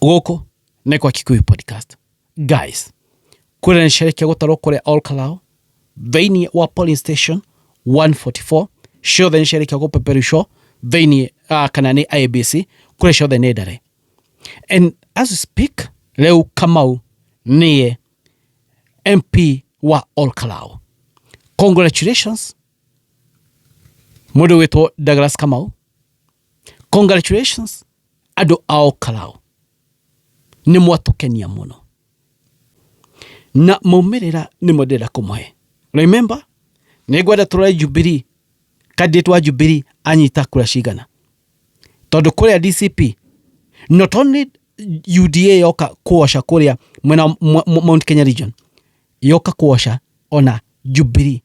Gũkũ nĩ kwa Kikuyu Podcast. Guys, kũrĩa nĩ ciarĩkia gũtarwo kũrĩa Ol Kalou thĩinĩ wa polling station 144 ciothe nĩ ciarĩkia gũpeperucwo thĩinĩ kana nĩ IEBC kũrĩa ciothe nĩ ndare. And as we speak, rĩu Kamau nĩye MP wa Ol Kalou. Congratulations mũndũ wĩtwo Douglas Kamau. Congratulations andũ a Ol Kalou, nĩ mwatũkenia mũno na maumĩrĩra nĩmo ndĩrenda kũmũhe. Remember, nĩ ngwenda tũrore Jubilee, candidate wa Jubilee anyita kura cigana, tondũ kũrĩa DCP not only UDA yoka kuosha kũrĩa mwena Mount Kenya region, yoka kuosha ona Jubilee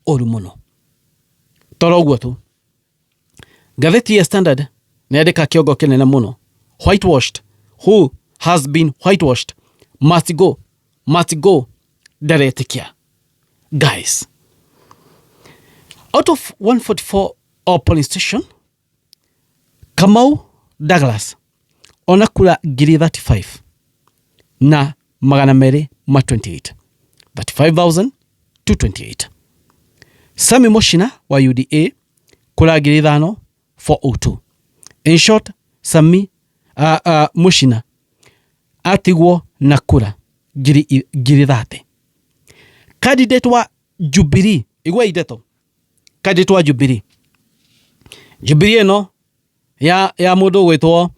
ũru mũno. Toro ũguo tu. Ngathĩti ya Standard nĩ yandĩka kĩongo kĩnene mũno, whitewashed, who has been whitewashed must go, must go, ndaretĩkia. Guys, out of 144 all polling station, Kamau Douglas ona kura ngiri 35 na magana merĩ ma 28, 35,228. Sami Mushina wa UDA kura ngiri ithano 402. In short, Sami Mushina atigwo na kura ngiri 30. Candidate wa Jubilee, igua ndeto, candidate wa Jubilee, Jubilee ĩno ya mũndũ ũgwĩtwo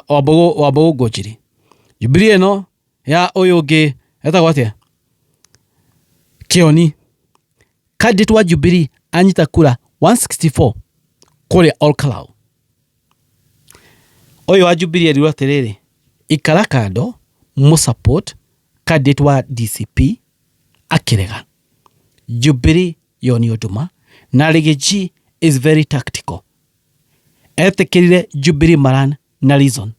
Wambũgũ Ngũnjiri, Jubilee ĩno ya ũyũ ũngĩ etagwo atĩa, Kĩoni. Candidate wa Jubilee anyita kura 164 kũrĩa Ol Kalou. Ũyũ wa Jubilee erirwo atĩrĩrĩ, ikara kando mũ support candidate wa DCP, akĩrega. Jubilee yonio nduma na Riggy G is very tactical. Etĩkĩrire Jubilee maran na reason,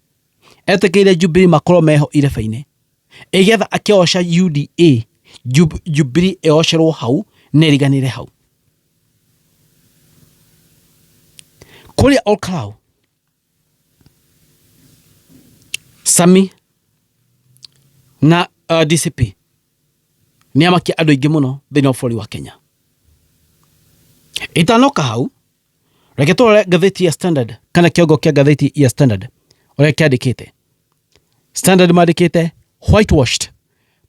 etĩkĩrire Jubilee makorwo meho irebe-inĩ ĩgetha akĩoca UDA, Jubilee ĩocerwo hau na ĩriganĩre hau. Kũrĩa Ol Kalou, Sami na DCP nĩ amakia andũ aingĩ mũno thĩinĩ wa bũrũri wa Kenya. Itanoka hau, reke tũrore ngathĩti ya Standard kana kĩongo kĩa ngathĩti ya Standard ũrĩa kĩandĩkĩte. Standard mandĩkĩte whitewashed,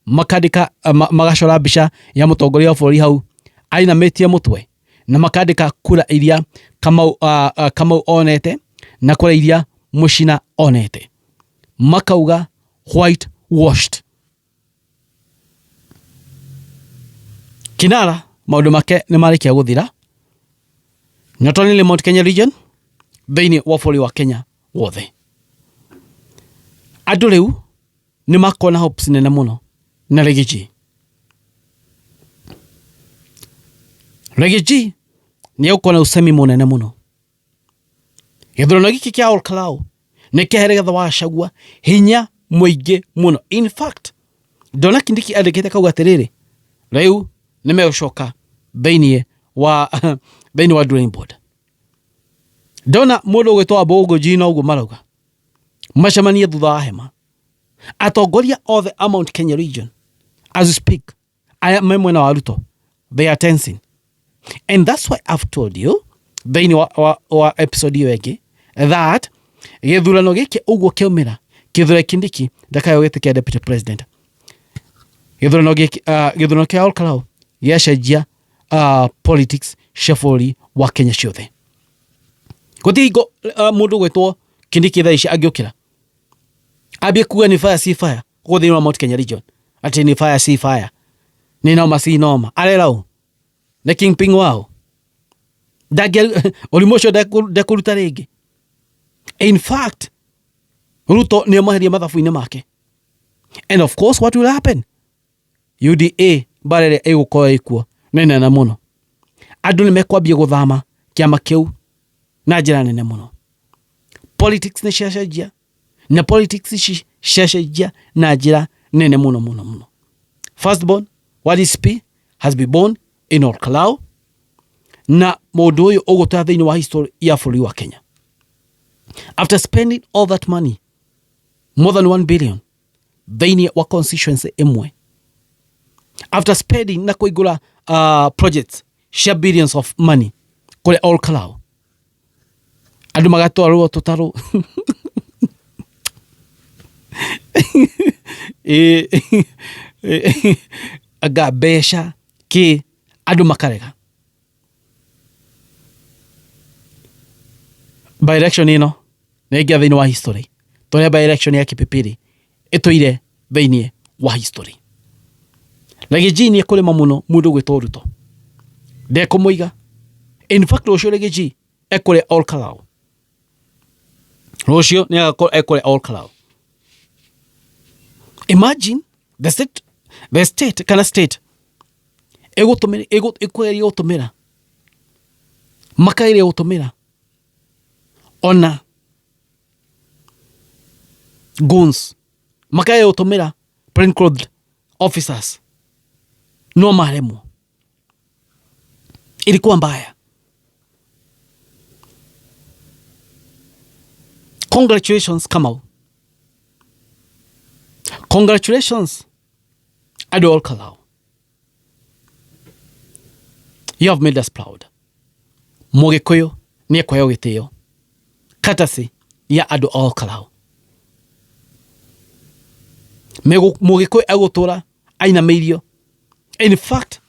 makandĩka magacora mbica ya mũtongoria wa bũrũri hau ainamĩtie mũtwe, na makandĩka kura iria Kamau onete na kura iria Muchina onete, makauga whitewashed. Kinara maũndũ make nĩ marĩkia gũthira, not only Mount Kenya region, thĩinĩ wa bũrũri wa Kenya wothe. Andũ rĩu nĩ makona hopes nene mũno na Riggy G. Riggy G nĩ egũkorwo na ũcemi mũnene mũno. Gĩthurano gĩkĩ kĩa Ol Kalou nĩ kĩahe Rigathĩ wa Gachagua hinya mũingĩ mũno. In fact, ndona Kindiki andĩkĩte kauga atĩrĩrĩ, rĩu nĩ megũcoka thĩinĩ wa drawing board. Ndona mũndũ ũgwĩtwo Wambũgũ Ngũnjiri noguo marauga macemanie thutha wa hema. Atongoria othe a Mount Kenya region as we speak, aya me mwena wa Ruto, they are tensing, and that's why I've told you thĩinĩ wa episode ĩyo ĩngĩ that gĩthurano gĩkĩ ũguo kĩaumĩra, Kithure Kindiki ndakaheo gĩtĩ kĩa deputy president. Gĩthurano gĩkĩ, gĩthurano kĩa Ol Kalou gĩacenjia politics cia bũrũri wa Kenya ciothe. Gũtirĩ hingo mũndũ ũgwĩtwo Kindiki thaa ici angĩũkĩra ambie kuga nĩ fire si fire gũkũ thĩinĩ wa Mount Kenya region, atĩ nĩ fire si fire, nĩ noma si noma, arera ũ nĩ kingpin wao. Ndangĩ ũrimũ ũcio ndekũruta rĩngĩ. In fact, Ruto nĩ amweherie mathabu-inĩ make, and of course what will happen, UDA mbara ĩrĩa ĩgũkorwo ĩkuo nĩ nene mũno. Andũ nĩ mekwambia gũthama kĩama kĩu na njĩra nene mũno. Politics nĩ ciacenjia, na politics ici ciacenjia na njĩra nene mũno mũno mũno. Firstborn wa DCP has been born in Ol Kalou, na mũndũ ũyũ ũgũtara thĩinĩ wa history ya bũrũri wa Kenya after spending all that money. More than 1 billion thĩinĩ wa constituency ĩmwe, after spending na kũingũra projects cia billions of money kũrĩa Ol Kalou, andũ magatwarwo tũtarũ. Ĩ, anga mbeca kĩ, andũ makarega. By election ĩno nĩ ĩngĩa thĩinĩ wa history tũrĩa by election ya Kipipiri ĩtũire thĩinĩ wa history. Riggy G nĩ ekũrĩma mũno mũndũ gwĩtwo Ruto, ndekũmũiga. In fact, rũciũ Riggy G ekũrĩa Ol Kalou, rũciũ nĩ agakorwo ekũrĩa Ol Kalou. Imagine the state kana state ĩgũtũmĩra, ĩkũgeria gũtũmĩra, makageria gũtũmĩra ona goons, makageria gũtũmĩra plainclothed officers, no maremwo. Ilikuwa mbaya. Congratulations, Kamau. Congratulations, andũ a Ol Kalou. You have made us proud. Mũgĩkũyũ nĩ ekũheo gĩtĩo courtesy ya andũ a Ol Kalou. Mũgĩkũyũ egũtũra ainamĩirio. In fact,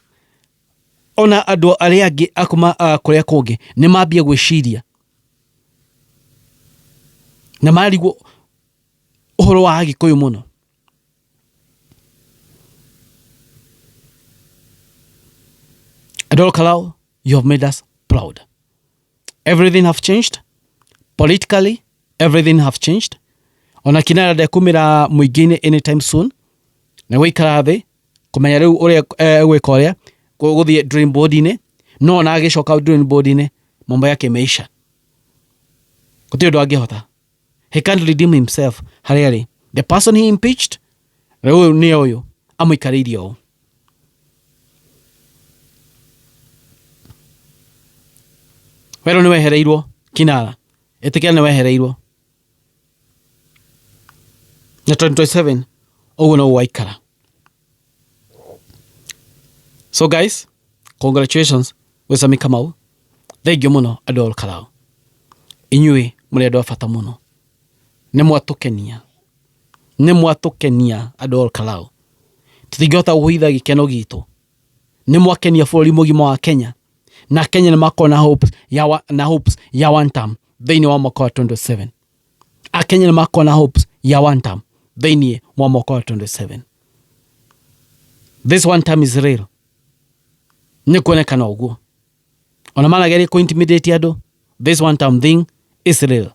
ona andũ arĩa angĩ akuma kũrĩa kũngĩ nĩ mambia gwĩciria na marigwo ũhoro wa Agĩkũyũ mũno. Andũ a Ol Kalou, you have made us proud. Everything have changed politically, everything have changed. Ona Kinara ndekumĩra mũingĩ-inĩ anytime soon, na gũikara thĩ kũmenya rĩu ũrĩa egwĩka, ũrĩa gũthiĩ drawing board-inĩ. No ona agĩcoka drawing board-inĩ, mambo yake imeisha, gũtirĩ ũndũ angĩhota. He can't redeem himself harĩa arĩ. The person he impeached rĩu ũyũ nĩ ũyũ amũikarĩirie ũũ. Werũ nĩ wehereirwo. Kinara, ĩtĩkĩra nĩ wehereirwo, na 2027 ũguo noguo waikara. So guys, congratulations gwĩ Sammy Kamau. Thengiũ mũno, andũ a Ol Kalou. Inyuĩ mũrĩ andũ a bata mũno, nĩ mwatũkenia, nĩ mwatũkenia, andũ a Ol Kalou. Tũtingĩhota kũhitha gĩkeno gitũ. Nĩ mwakenia bũrũri mũgima wa Kenya, na Kenya nĩ makorwo na hopes ya, na hopes ya one term thĩinĩ wa mwaka wa 27. Akenya nĩ makorwo na hopes ya one term thĩinĩ wa mwaka wa 27. This one term is real, nĩ kuonekana ũguo. Ona manageria kũ intimidate andũ, this one term thing is real.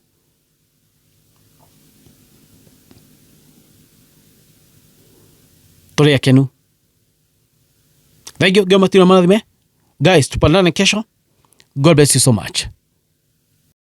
Tũrĩ akenu. Thank you. Ngai matira marathime. Guys, tupandane kesho. God bless you so much.